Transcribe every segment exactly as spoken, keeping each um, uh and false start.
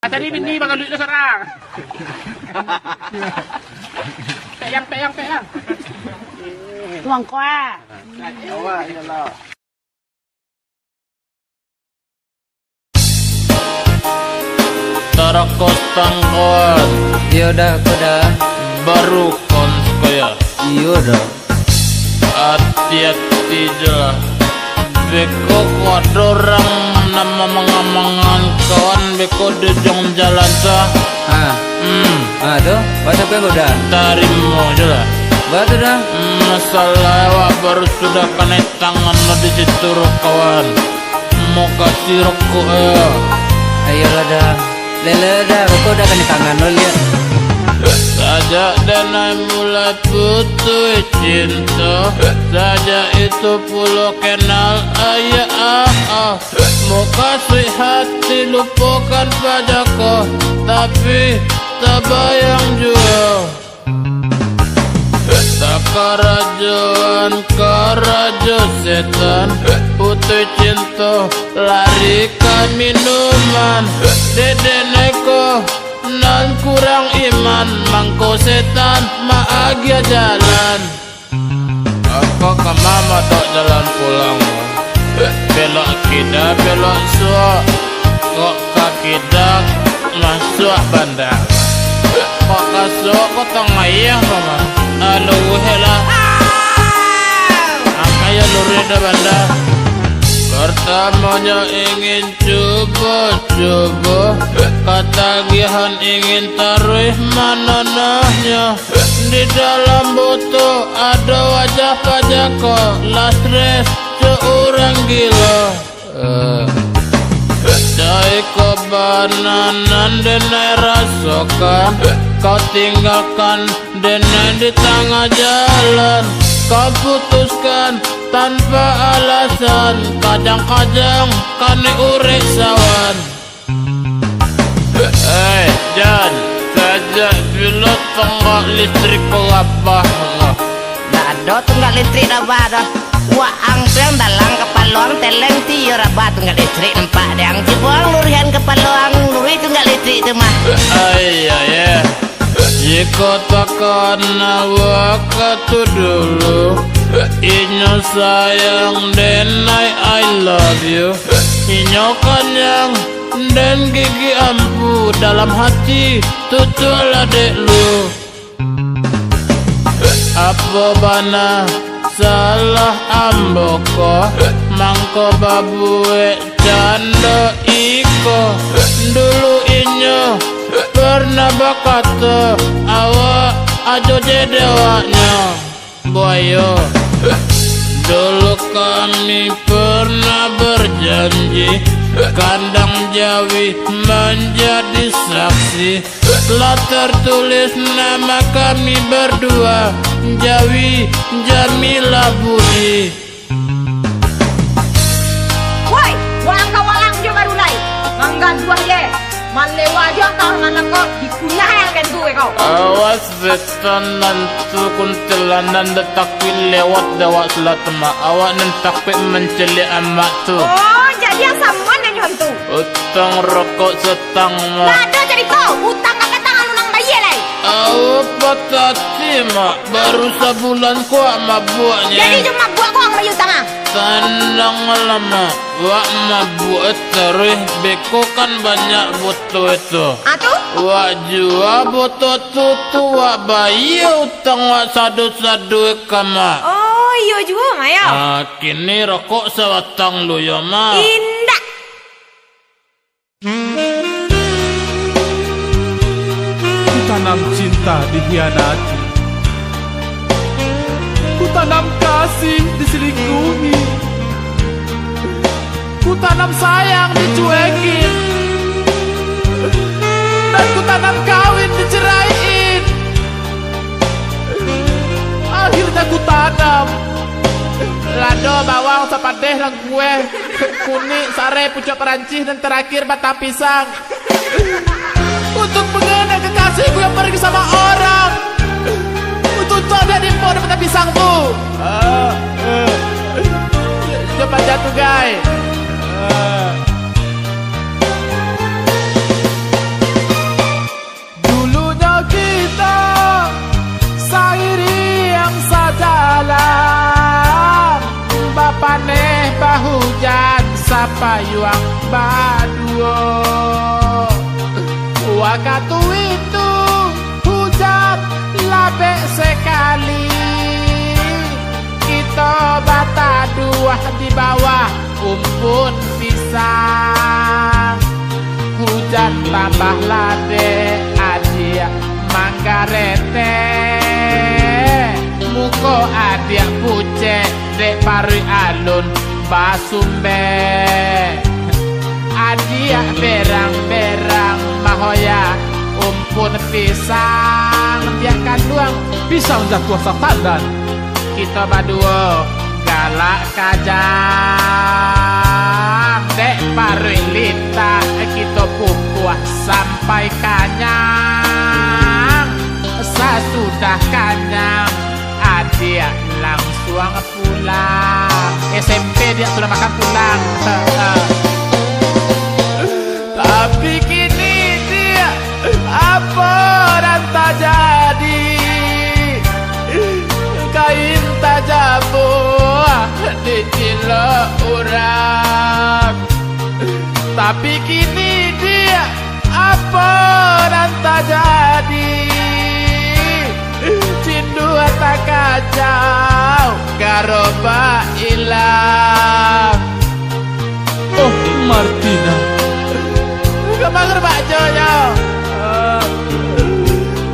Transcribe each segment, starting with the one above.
Tadi bini bagaluik tu sorang. Pek yang, pek yang, pek yang. Tuang kuah. Tarakos tangkoan. Iyo dah, ko dah. Baru kon sekaya. Iyo dah. Ati-ati je lah. Beko ko ado urang nan mamangan-mangan kawan beko di ujuang jalan tu. Ah. Hmm. Ah, tu. Baa sapai ko dah? Tarimo je lah. Baa tu dah? Hmm, masalah awak baru sudah kanai tangan lo di situ ro kawan. Mokasi rokok yo. Ayolah dah. Lele dah, rokok dah kanai tangan lo liak. Sajak denai mulai putuih cinto, sajak itu pulo kenal ayah ah, ah. Mokasuik hati lupokan pajako, tapi tabayang juo. Takarajoan karajo setan, putuih cinto lari ka minuman. Dedek neko nan kurang iman, mangko setan maagiah jalan. Kok ka ma matok jalan pulang? Belok kida, belok suok. Kok ka kida, masuak banda. Kok ka suok, kok tangah iya, paman. Aluh, helah. Angkaya luruih dah banda. Pertamonyo ingin cubo-cubo, katagihan ingin taruih manonohnyo. Di dalam buto ado wajah pajako, lah stres cok urang gilo. Eh. Cai ko bana nan denai rasokan, kau tinggalkan denai di tangah jalan, kau putuskan tanpa alasan, kajang-kajang kani urek sawan. Eh, Jan, sajak bilo tonggak listrik ko rabah lah? Ndak ado tunggak listrik rabah doh. Wak ang tu yang dalam kapalo ang teleng ti iyo rabah tunggak listrik nampak dek ang. Cubo ang luruihan kapalo ang, luruih tunggak listrik tu mah. Ai, ai, eh. Jikok takana wakatu dulu, inyo sayang denai I love you. Inyo kanyang den gigi ampu, dalam hati tutualah dek lu. Apo bana salah ambo ko, mangko babuek cando iko? Dulu inyo pernah bakato, awak ajo je dewaknyo. Buayo. Dulu kami pernah berjanji, kandang jawi menjadi saksi. Lah tertulis nama kami berdua, Jawi Jamilah Budi. Woi, walang ka walang jo baru lai. Manggaduah je. Malewa jo angkau nan langkok, dikunah yang kentu kau. Awas setan nan tu kuntilanak nan datakuik lewat dek awak salah temak. Awak nan takuik mancaliak amak tu. Oh, jadi yang samo nan nyo hantu. Utang rokok satang, Mak. Ndak ado carito, utang ka datang alun ang bayia lai. Awa patati, Mak. Baru sabulan ko wak mabuak ni. Jadi jo mabuak ko ang bayia utang ah? Tanang lah, Mak. Wak mabuak taruih, beko kan banyak botol itu. Ah, tu? Wak jua botol tu, tu wak bayia utang wak sado-sado ka, Mak. Oh, iyo juo, Mak, yo. Ah, kini rokok sabatang lu yo, Mak. Indak. Ku tanam cinta dikhianati. Ku tanam kasih diselingkuhi. Ku tanam sayang dicuekin. Dan ku tanam kawin diceraiin. Akhirnya ku tanam lado, bawang, sapadeh, langkueh, kunik, sareh, pucuak parancih, dan terakhir batang pisang. Untuk mengena kekasihku yang pergi sama orang. Untuk, untuk dia diimpor di batang pisang tu. Ah, eh. Cepat jatuh, guys. Ah. payuang baduo. Wakatu itu hujan labek sakali, kito bataduah di bawah umpun pisang. Hujan tambah labek, adiak manggaretek. Muko adiak pucek, dek paruik alun basumbek. Adiak berang-berang mahoya umpun pisang, diak kanduang. Pisang jatuah satandan. Kito baduo galak kajang, dek paruik litak kito pupuah sampai kanyang. Sasudah kanyang, adiak langsuang pulang. S M P diak sudah makan pulang. Tapi kini diak, apo nan tajadi? Kain tajabuah di cilok urang. Tapi kini diak, apo nan tajadi? Cindua takacau, garobak ilang. Oh, Martina. Kama garobak jo, jo?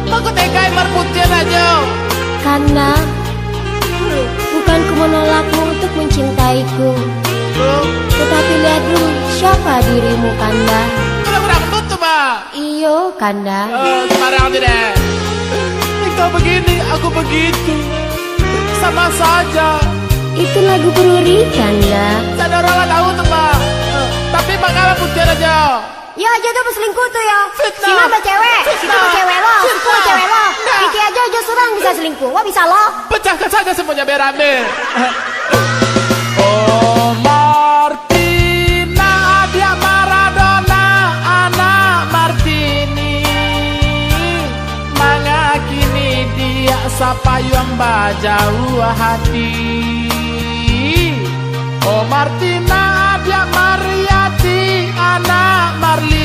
Mako tegai marputian ajo. Kanda, bukan ku menolakmu untuk mencintaiku. Tetapi lihat dulu siapa dirimu, Kanda. Kurang-kurang tutup, Pak. Iyo, Kanda. Eh, sembarang tu deh. Engkau begini, aku begitu. Sama saja. Itu lagu Bruri, Kanda. Tidak ada orang lah tahu tu, Pak. Eh, tapi Mak Kala putian aja. Yo, ajo tu baselingkuh tu, yo. Fitnah. Sinan bacewek, situ bacewek lo, situ bacewek lo. Fitnah. Pikir ajo, ajo surang bisa selingkuh. Wah, bisa lo. Pecahkan saja semuanya berame. Oh, Martina, adiak Maradona, anak Martini. Mangakini diak sapayuang bajauah hati. Oh, Martina, adiak Mariati, anak Marliuih.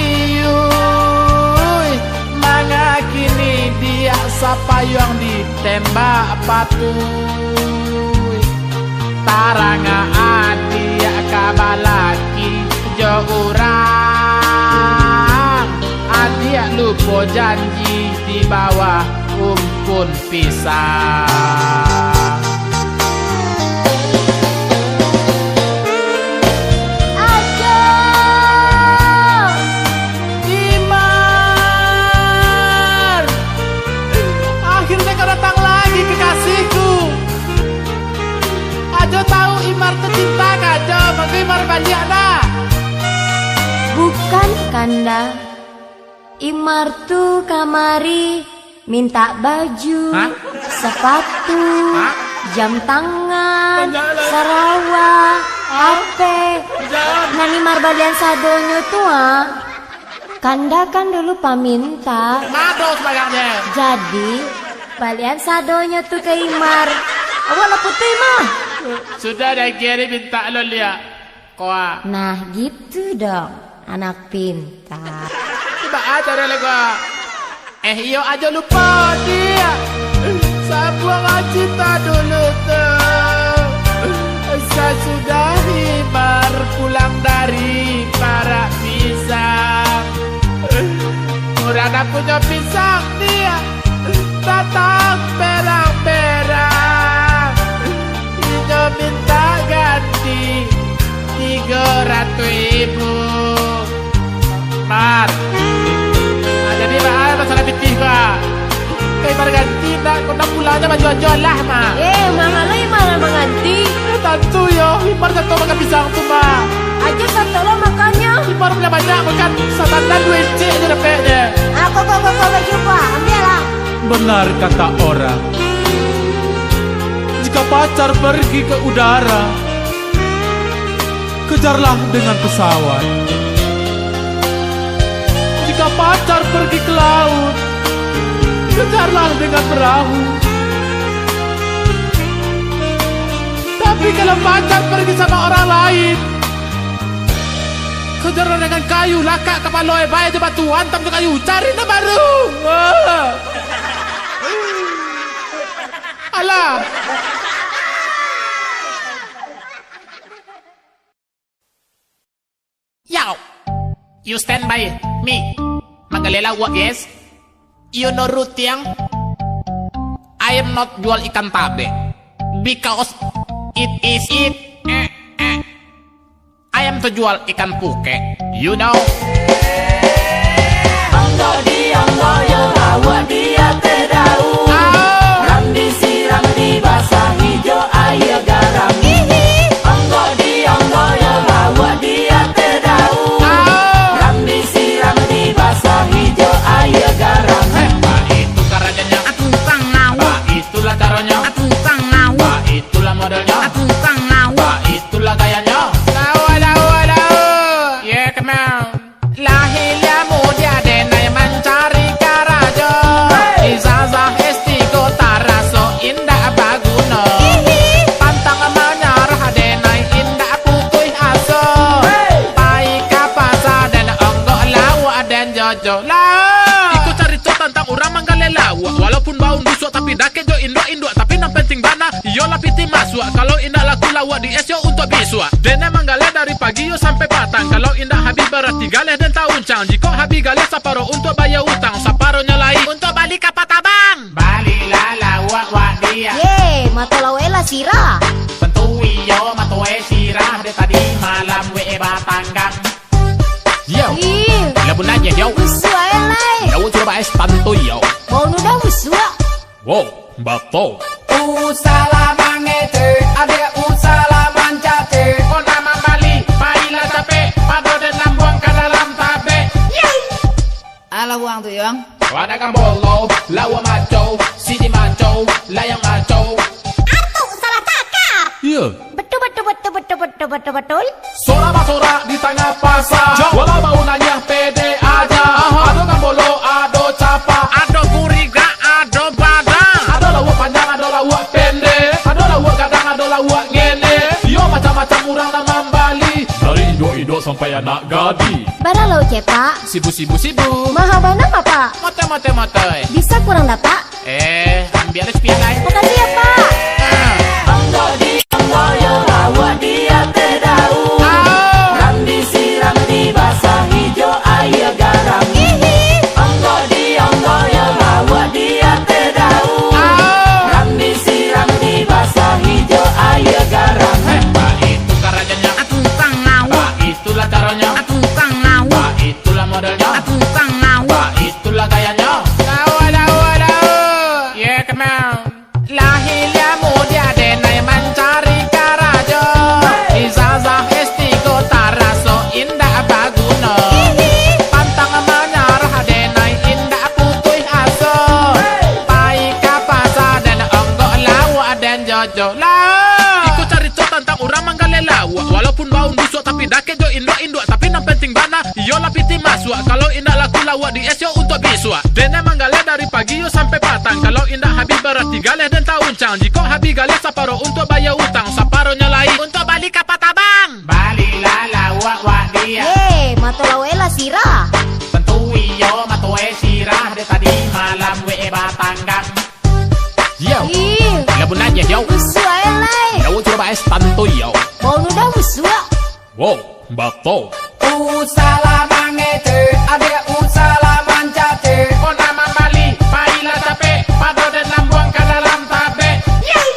Mangakini diak sapayuang ditembak patuih. Tarang adiak ka balaki jo urang, adiak lupo janji di bawah umpun pisang. Ajo! Imar! Akhirnya kau datang lagi, kekasihku. Ajo tahu Imar tu cinta ka Ajo, mangko Imar baliak dah. Bukan, Kanda. Imar tu kamari mintak baju, hah? Sapatu, hah? Jam tangan, banyak lah. Sarawa, hah? H P. Jangan. Nan Imar balian sadonyo tu, ah. Kanda kan dulu paminta. Mado sabarangnyo. Jadi, balian sadonyo tu ka Imar. Awak lah putuih, mah. Sudah dah, Gary minta lo liak. Koa. Nah, gitu dong, anak pintar. Cubo aja dulu, Koa. Eh, iyo, Ajo lupo diak. Sabuah cita dulu tu. Sasudah Imar pulang dari parak pisang, urang nan punyo pisang diak datang berang-berang. Inyo mintak ganti tigo ratuih ribu. Mar. Ah, jadi baa masalah pitih, Mar? Kai Mar ganti ndak, kok ndak pulangnyo baju Ajo lah, Mar. Eh, manga lo Imar mangganti? Eh, tantu yo, Imar sato makan pisang tu, Mar. Ajo sato lo makannyo. Imar lah banyak makan, satandan duo ecek se dapeknyo. Ah, ko, ko, ko, ko, baju ko, ambiak lah. Benar kata orang, jika pacar pergi ke udara, kejarlah dengan pesawat. Jika pacar pergi ke laut, kejarlah dengan perahu. Tapi kalau pacar pergi sama orang lain, Kejar dengan kayu, lakak kapalo e, bae jo batu, antam jo kayu, cari nan baru. Ah. Alah. Yo, you stand by me. Manggaleh lauak, yes. You know Rutiang? I am not jual ikan tabe, because it is it. Eh, eh. I am to jual ikan puke. You know? Onggok di onggok yo, lauak di ateh daun. Au. Ram disiram dibasahi jo aia garam. Ihi. Onggok di onggok yo, lauak di ateh daun. Au. Ram disiram dibasahi jo aia garam. Heh, baitu karajonyo. Atungkang ngawak. Baitulah caronyo. Atungkang ngawak. Baitulah modelnyo. Atungkang ngawak. Baitulah gayanyo. Lauak, lauak, lauak. Yeah, come on. Lah ilia mudiak denai mancari karajo. Ijazah S tigo taraso indak baguno. Pantang manyarah denai indak putuih aso. Pai ka pasa den onggok lauak den jojo. Lah. Iko carito tantang urang manggaleh lauak. Walaupun baun busuak tapi dakek jo induak-induak. Tapi nan penting bana, iyolah pitih masuak. Kalau indak laku lauak di es yo untuak bisuak. Denai manggaleh dari pagi yo sampai patang. Kalau indak habih barati galeh den tauncang. Jikok habih galeh saparo untuak bayia utang, saparonyo lai untuak bali kapa tabang. Balilah lauak wak dia. Ye, mato lauak e lah sirah. Tentu iyo mato e sirah, dek tadi malam we e batanggang. Yo. Ih. Lah bunanya yo. Busuak e lai. Lauak sudah baes tantu yo. Bau nudah busuak. Wow, bato. Usalah mangecek, adiak usalah mancacek. Kok nak mambali, pailah capek, pado den lambuang ka dalam tabek. Yay! Alah buang tu, Yong. Wadah gambolo, lauak maco, sidi maco, layang maco. Atuk salah takap. Iya. Betul, betul, betul, betul, betul, betul, betul. Sorak basorak di tangah pasa. Yo. Walau bau nanyah pede aja. Aha. Ado gambolo, ado capa. Ado gurigak, ado badang. Ado lauak panjang, ado lauak pendek. Ado lauak gadang, ado lauak ngenek. Iyo macam-macam urang nan mambali. Dari induak-induak sampai anak gadih. Bara lauak cepak. Sibu, sibu, sibu. Maha bana, Pak. Motoi, motoi, motoi. Bisa kurang dak, Pak? Eh, ambiak lah sapiah lai. Makasih ya, Pak. Ah. Onggok di onggok yo, lauak di ateh daun. Au. Ram disiram dibasahi jo aia garam. Ihi. Onggok di onggok yo, lauak di ateh daun. Au. Ram disiram dibasahi jo aia garam. Heh, baitu karajonyo. Atungkang ngawak. Baitulah caronyo. Atungkang ngawak. Baitulah modelnyo. Atungkang ngawak. Baitulah gayanyo. Lauak, lauak, lauak. Yeah, come on. Lah ilia mudiak denai mancari karajo. Ijazah S tigo taraso indak baguno. Pantang manyarah denai indak putuih aso. Pai ka pasa den onggok lauak den jojo lah. Iko carito tantang urang manggaleh lauak. Walaupun baun busuak tapi dakek jo induak-induak. Tapi nan penting bana, iyolah pitih masuak. Kalau indak laku lauak di es yo untuak bisuak. Denai manggaleh dari pagi yo sampai patang. Kalau indak habih barati galeh den tauncang. Jikok habih galeh saparo untuak bayia utang, saparonyo lai untuak bali kapa tabang. Balilah lauak wak dia. Ye, mato lauak e lah sirah. Tentu iyo mato e sirah, dek tadi malam we e batanggang. Yo. Ih. Lah bunanya yo. Busuak e lai. Lauak sudah baes tantu yo. Bau nudah busuak. Wow, bato. Usalah mangecek, adiak usalah mancacek. Kok nak mambali, pailah capek, pado den lambuang ka dalam tabek. Yay!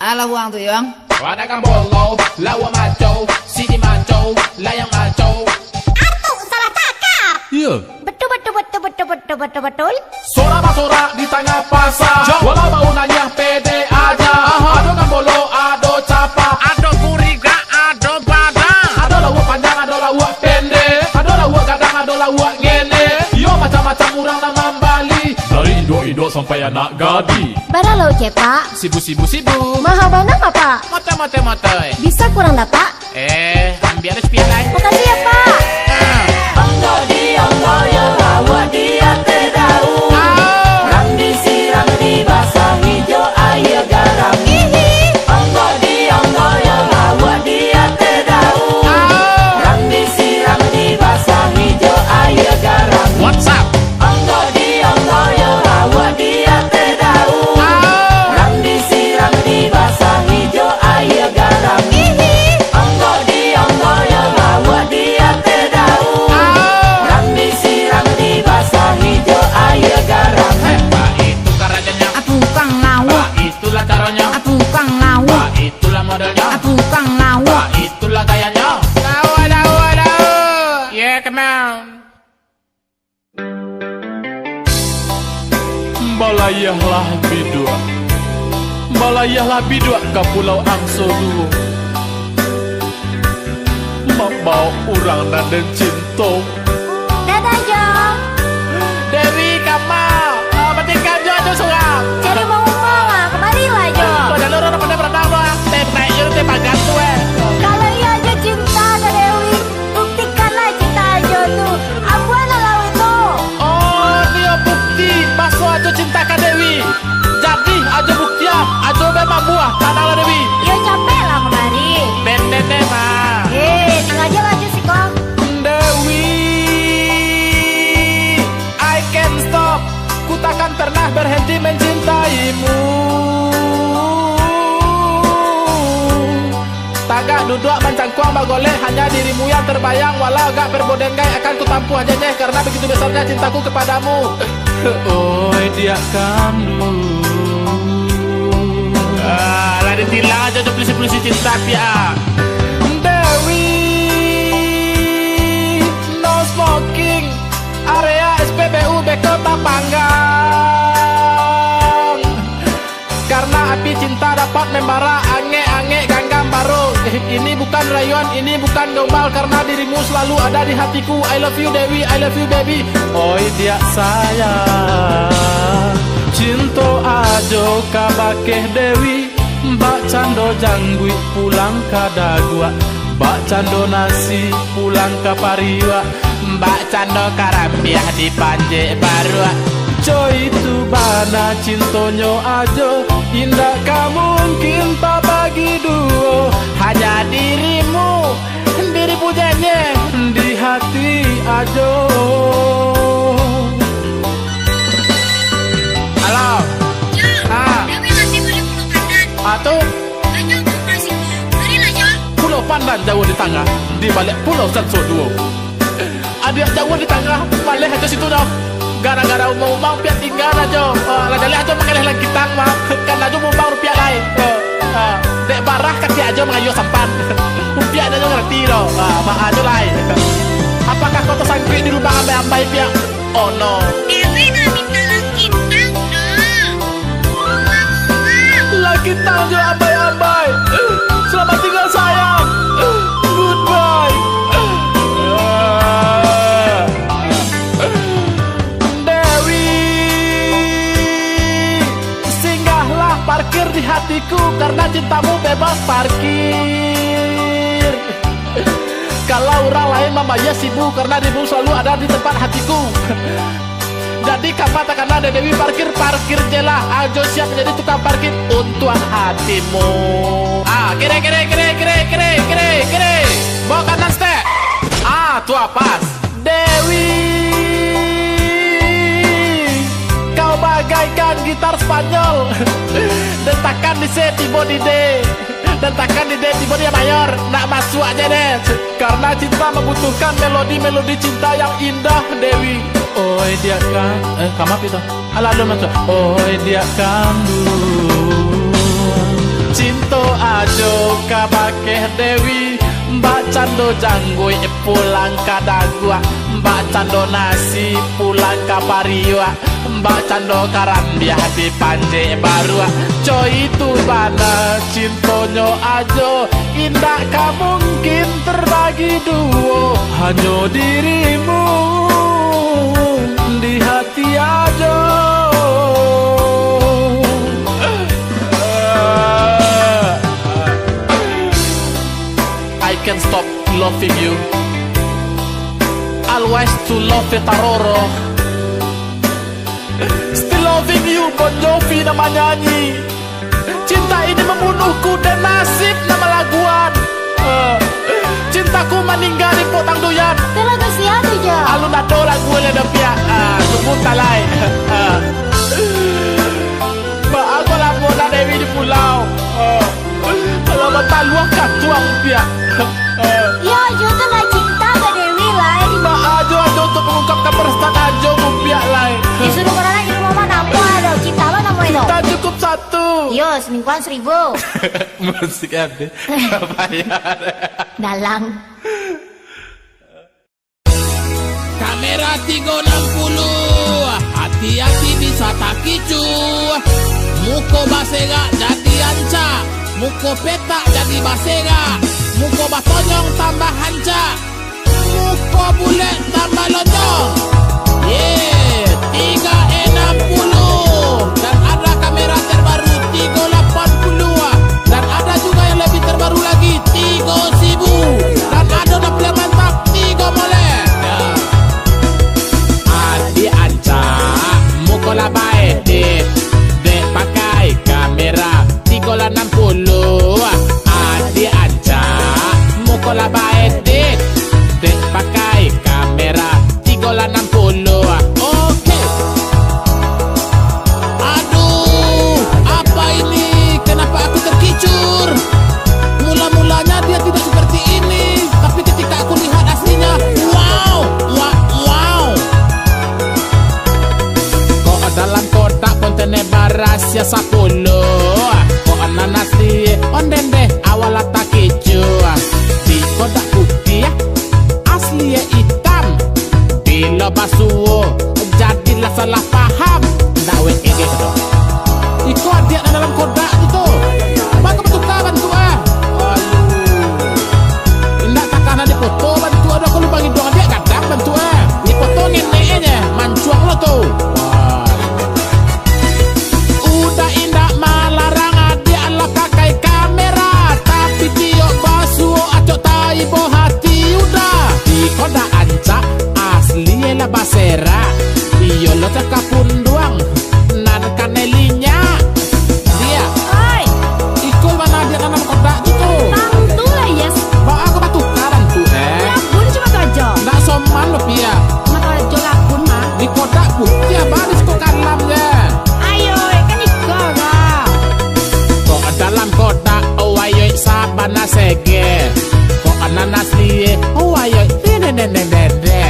Alah buang tu, Yong. Wadah gambolo, lauak maco, sidi maco, layang maco. Atuk salah takap. Iya. Betul, betul, betul, betul, betul, betul, betul. Sorak basorak di tangah pasa. Yo. Walau bau nanyah pede aja. Aha. Ado gambolo, ado capa. Ado gurigak, ado badang. Ado lauak panjang, ado lauak pendek. Ado lauak gadang, ado lauak ngenek. Iyo macam-macam urang nan mambali. Dari induak-induak sampai anak gadih. Bara lauak cepak. Sibu, sibu, sibu. Maha bana, Pak. Motoi, motoi, motoi. Bisa kurang dak, Pak? Eh, ambiak lah sapiah lai. Makasih ya, Pak. Ah. Onggok di onggok yo, lauak di ateh daun. Au. Ram disiram dibasahi jo aia garam. Ihi. Onggok di onggok yo, lauak di ateh daun. Au. Ram disiram Balayielah biduak, balayielah biduak ka Pulau Angso Duo, mambaok urang nan den cinto. Dadah, Jo. Dewi, kama, ah, batingkah Jo, Jo surang. Cari rumah-rumah, ah, kamarilah, Jo. Kok jalur urang pandai baranang tu, ah. Teh naik Jo, teh pagan tu, eh. Kalau iyo Ajo cinta ka Dewi, buktikanlah cinta Ajo tu. Ambuanlah lauik tu. Oh, nio bukti, baso Ajo cinta ka Dewi. Jadi, Ajo buktian, Ajo bek mambuah, tananglah Dewi. Iyo, capeklah kamari. Bendene, mah. Eh, tingga Ajo lah, Ajo siko. Dewi, I can stop. Ku takkan pernah berhenti mencintaimu. Tagak duduak mancangkuang bagolek, hanya dirimu yang terbayang. Walau agak berbodengai, akan ku tampuah jenyeh, karena begitu besarnya cintaku kepadamu. Oi, diak kanduang. Ah, lah ditilang Ajo jo polisi-polisi cinta, piak. Dewi, no smoking, area S P B U beko tapanggang. Karena api cinta dapat membara, angek-angek ganggam baro. Eh, ini bukan rayuan, ini bukan gombal, karena dirimu selalu ada di hatiku. I love you, Dewi, I love you, baby. Oi, diak sayang, cinto Ajo ka bakeh Dewi. Bak cando jangguik pulang ka daguak, bak cando nasi pulang ka pariuak, bak cando karambiah dipanjek baruak. Coi, itu bana cintonyo Ajo, indak ka mungkin tabagi duo. Hanya dirimu, dirimu jenyeh di hati Ajo. Halo. Jo, ah. Dewi latih bali pulau pandan. Ah, tu. Banyak tu masih. Marilah, Jo. Pulau Pandan jauah di tangah, di baliak Pulau Sanso Duo. Adiak jauah di tangah, maleh Ajo situ doh. Gara-gara umang-umang piak tingga Ajo. Ah, lah jaleh Ajo makaleh langkitang mah. Kan Ajo mumbang rupiah lai. Ah, ah. Dek barah kaki Ajo mangayuah sampan. Rupiah Ajo ngarati doh. Ah, baa Ajo lai. Apakah kau tasangkuik di lubang ambai-ambai piak? Oh no. Dewi nak minta langkitang, no. Langkitang jo ambai-ambai. Selamat tinggal, sayang. Goodbye. Dewi, singgahlah parkir di hatiku, karena cintamu bebas parkir. Kalau urang lain mambayia sibu, karena dirimu selalu ada di tempat hatiku. Jadi, kama takana dek Dewi parkir, parkir je lah. Ajo siap menjadi tukang parkir untuak hatimu. Ah, kiri, kiri, kiri. Bawa kanan, stek. Ah, tu pas. Dewi, kau bagaikan gitar Spanyol. Dentakan di C tibo di D. Dentakan di D tibo di mayor, nak masuak je deh. Karena cinta membutuhkan melodi-melodi cinta yang indah, Dewi. Oi, diak kan, eh, kama pi tu. Alah, alun masuak. Oi, diak kanduang, cinto Ajo ka bakeh Dewi, bak cando jangguik pulang ka daguak, bak cando nasi pulang ka pariuak. Bak cando karambiah dipanjek baruak, co itu bana cintonyo Ajo, indak ka mungkin terbagi duo, hanyo dirimu di hati Ajo. I can stop loving you. Always to love you, Taroro. Still loving you, Bon Jovi nan manyanyi. Cinta ini membunuhku dan nasib nan malaguan. Eh, cintaku maningga di potang duyan. Tu lagu sia tu, Jo? Alun ado lagu lain dah piak. Ah, tunggu talai. Ah. Baa kok lamo nak Dewi di pulau. Ah. Kalau bataluah katuang piak. Ah. Yo, Jo tu lah cinta ka Dewi lai. Baa Jo, Ajo tu mengungkapkan perasaan Ajo, mupiak lai. Disuruh orang lagi rumah mana? Apa ada? Cinta lo namo itu? Cinta cukup satu. Yo, semingguan seribu. Musik habis. Bayar. Dalang. Kamera tigo enam puluh, hati-hati bisa Takicuah. Muko baserak jadi ancak, muko petak jadi baserak, muko batonyong tambah ancak, muko bulek tambah lonjong. Ye, tigo enam puluh. Dan ada kamera terbaru tigo lapan puluh. Dan ada juga yang lebih terbaru lagi, tigo sibu. Dan ada nan paling mantap, tigo moleh. Ya. Adiak ancak, muko lah baedit, dek pakai kamera tigo lah enam puluh. Adiak ancak, muko lah baedit, dek pakai kamera tigo lah enam puluh. Oke. Aduh, apa ini? Kenapa aku terkicur? Mula-mulanya dia tidak seperti ini, tapi ketika aku lihat aslinya, wow, wa-, wow. Kok dalam kotak kontainer barasiah sapuluah. Kok nan asli ondeh-ondeh awak lah takicuah. Di kotak putiah asli itam. Bilo basuo, jadilah salah paham. Ndak wek ngegeh tu. Iko adiak nan dalam kotak tu, tu. Mako batuka bantuak, ah. Aduh. Indak takana dipoto bantuak, aduh, aku lubang iduang adiak gadang bantuak, ah. Dipoto ngenek e, mancuang lo tu. Wah. Udah indak malarang adiak lah pakai kamera, tapi tiok basuo acok taibo hati udah. Di kotak ancak, asli lah baserak. Iyo lo cakap punduang, nan kanai linyak. Diak. Oi. Iko mano adiak nan dalam kotak tu, tu? Tantu lah, Yes. Baa kau batuka bantuak, eh? Labun cuma tu ajo. Ndak soman lo, Piak. Cuma tu ajo labun mah. Di kotak putiah, baa di siko kalam je. Ayo, kan iko lah. Kok dalam kotak, wayoi sabana sege. Kok nan asli, wayoi dede.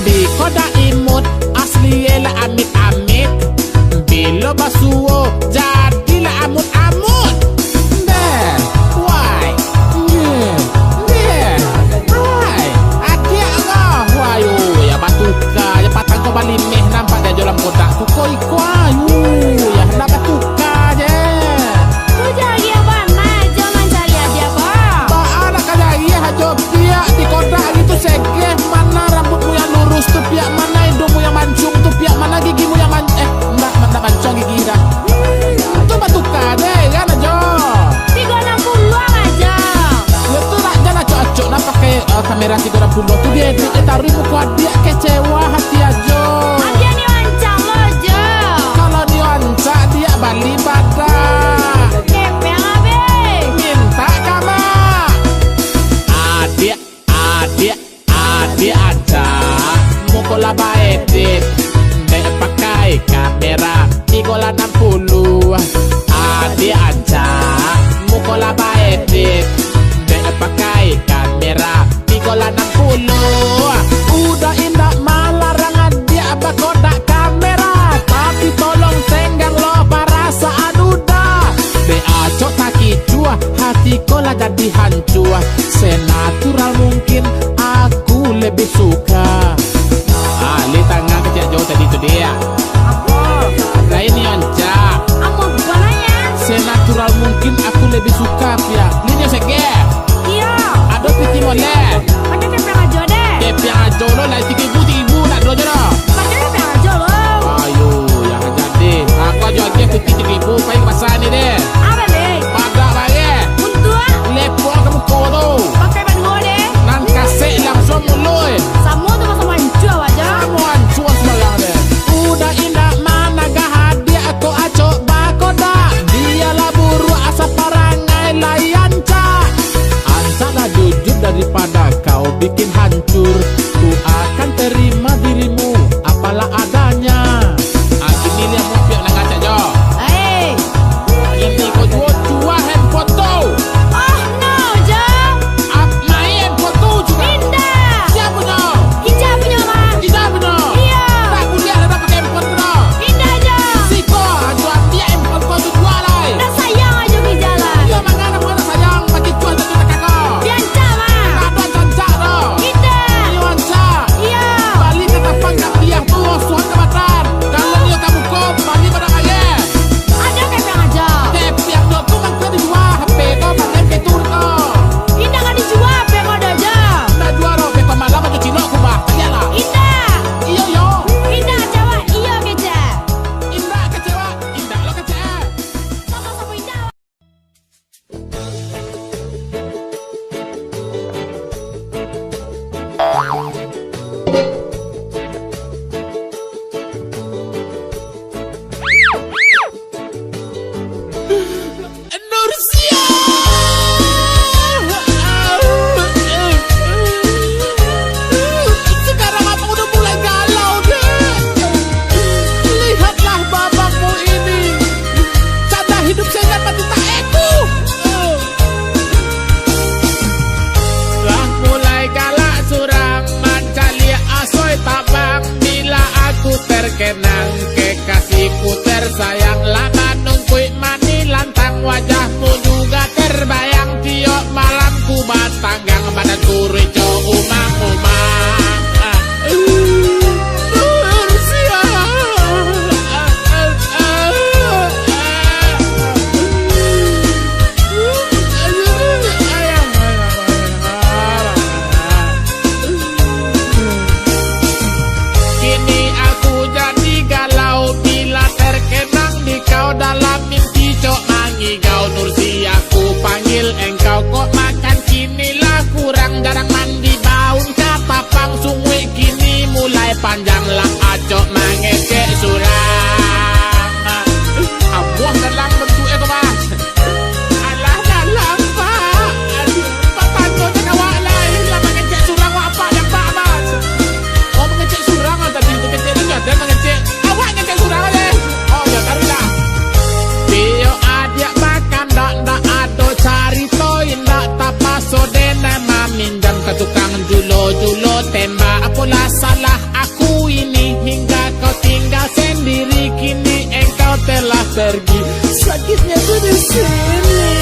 Di kotak imut, asli lah amit-amit. Bilo basuo, jadilah amut-amut. Deh, wai, deh, deh, wai. Adiak lah, wai, oh, ya batuka, ya patang ko balimeh nampak di ajo dalam kotak tu, ko iko, ayu, ya, nak batuka je. Tu jariah bana ajo mancari adiak ko. Baa nak ka jariah ajo, Piak, di kotak hari tu segeh, mana rambutmu yang lurus tu, Piak, mana hidungmu yang mancung tu, Piak, mana gigimu yang man-, eh, ndak, ndak mancung gigi dah. Tu batuka deh, kan ajo. Tigo anam puluah ajo. Yo tu nak jan acok-acok nak pakai, eh, kamera tigo anam puluah tu, diedit, eh, taruih muko adiak, kecewa hati ajo. Adiak ni mancang lo ajo. Aku jadi galau bila terkenang di kau dalam mimpi, cok mangigau. Nursi, aku panggil engkau, kok makan kini lah kurang, jarang mandi baun ka tapang, sunguik kini mulai panjang lah, acok mangecek surang. Amuah dalam bentuk eh, Bang. Alah, dalam, Pak. Aduh, Pak, tanyo jan awak lai. Lah mangecek surang, wak apak jan, Pak, Mas. Oh, mangecek surang lah tadi tu, kecek tu, jan mangecek. Awak ngecek surang aja. Oh, ya, taruihlah. Iyo, adiak bakandok, ndak ado carito indak tapaso, denai maminjam ka tukang julo-julo tembak. Apolah salah aku ini, hingga kau tinggal sendiri, kini engkau telah pergi. Sakitnya tu di sini.